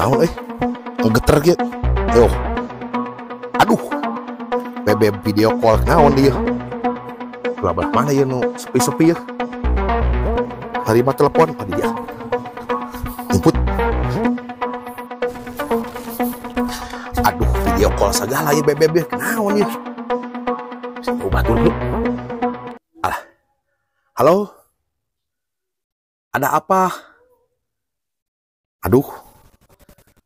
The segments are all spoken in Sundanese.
Naon euy? Geter kieu. Tuh. Aduh. Bebeb video call naon dia. Belah mana ya nu sepi-sepi ya. Terima telepon tadi dia. Input. Aduh, video call segala ya bebeb ya. Naon ya. Ubah dulu. Alah. Halo. Ada apa? Aduh.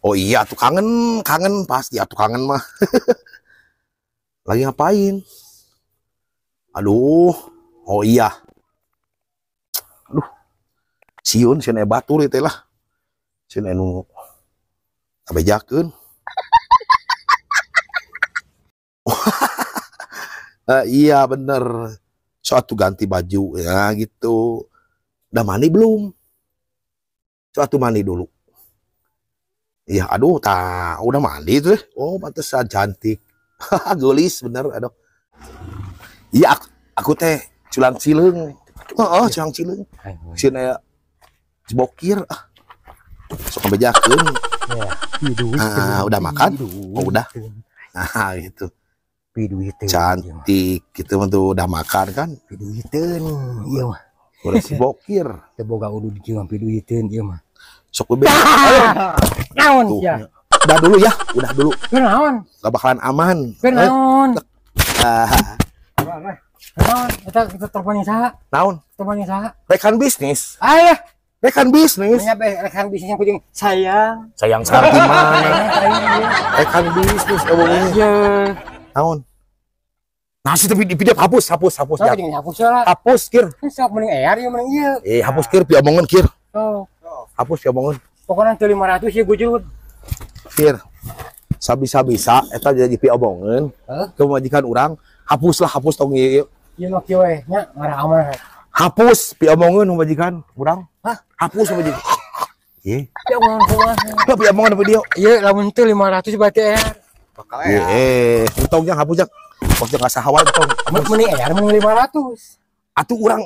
Oh iya, tuh kangen, kangen pasti atuh kangen mah. Lagi ngapain? Aduh. Oh iya. Aduh. Sieun sieun batur ieu teh lah. Sieun anu abejakeun. Iya bener. So atuh ganti baju ya gitu. Udah mandi belum? So atuh mandi dulu. Iya, aduh, tak udah mandi tuh. Oh, pantesan cantik. Gelis bener, aduh. Iya, aku teh culang cileung. Heeh, culang cileung. Sieun aya bokir ah. Sok ngabejakeun. Ah, udah makan? Oh, udah. Nah, gitu. Cantik gitu mah tuh udah makan kan? Piduiteun ieu mah. Udah si bokir. Teu boga udud kieu mah piduiteun ieu mah. Sok bebe. Naon sia? Udah dulu ya, udah dulu. Naon? Gak bakalan aman. Naon? Naon? Eta kita telepon saha? Naon? Telepon saha? Rekan bisnis. Ayah, rekan bisnis. Nya rekan bisnis yang kucing sayang. Sayang sarti mana? Rekan bisnis eueuh. Iya. Naon? Nasi tapi di video hapus, hapus, hapus. Ya. Hapus lah. Hapus kir. Sok mending ear ieu mending ieu. Eh, hapus kir piomongan kir. Oh. Hapus piomongan. Pokoknya teu 500 ya gujud. Kir. Sabisa-bisa eta jadi piomongan. Ke majikan urang, hapuslah hapus tong ieu. Ieu mah kieu we nya ngarah aman. Hapus piomongan majikan urang. Hah? Hapus majikan. Ieu. Piomongan kumaha? Piomongan video. Ieu lamun teu 500 berarti ear. Bakal ear. Eh, entong jang hapus jang. Waktu nggak sahawan tong. Mending ear mending 500. Atuh urang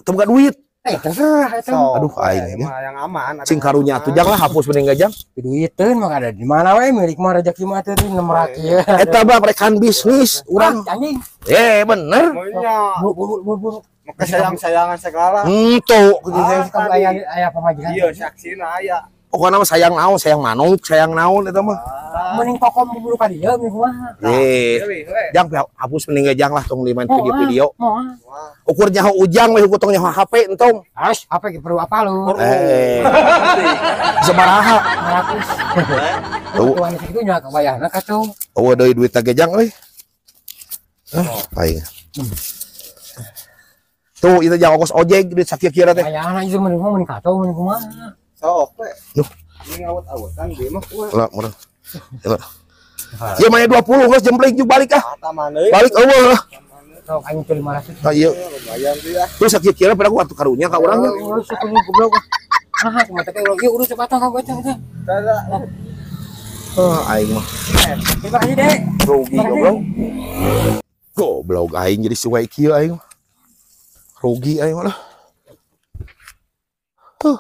teu boga duit. Eh, terserah eta. Aduh aing yang aman. Cing karunya atuh jang lah hapus mending gajang. Duiteun mah ada di mana we milik mah rezeki mah teh 600 ya. Eta mah rekan bisnis urang. Anjing. Eh, bener. Buru. Sayang-sayangan segala. Henteu aya aya pamajikan. Iya, saksina aya. Pokokna mah sayang naon, sayang manuk, sayang naon eta mah. Mending kokom buru ka dieu mending kumaha. Eh, jang hapus mending gajang lah tong liman video-video. Ukur nyaho ujang we tong nyaho HP entong. As, HP ge perlu apa lu? Eh. Sabaraha? 500. Tuh, sakitu nya kabayarna katuh. Eueuh deui duit teh gejang euy. Ah, aing. Tuh, itu jang ongkos ojek duit sakieu-kieu teh. Bayarna ieu mending mah mending katuh mending kumaha. Sok we. Duh. Ini awet-awetan ieu mah kumaha. Lah, murah. Ya mah 20 geus jempling jeung balik ah. Balik eueuh lah. Sok aing teh 500. Tah ieu. Lumayan deui ah. Terus sakieu-kieu pada ku atuh karunya ka urang. Urus goblok. Nah, kumaha teh ieu urus cepatan ka gua teh. Ah, aing mah. Terima kasih, Dek. Rugi goblok. Goblok aing jadi suwe kieu aing. Rugi aing mah lah. Tuh.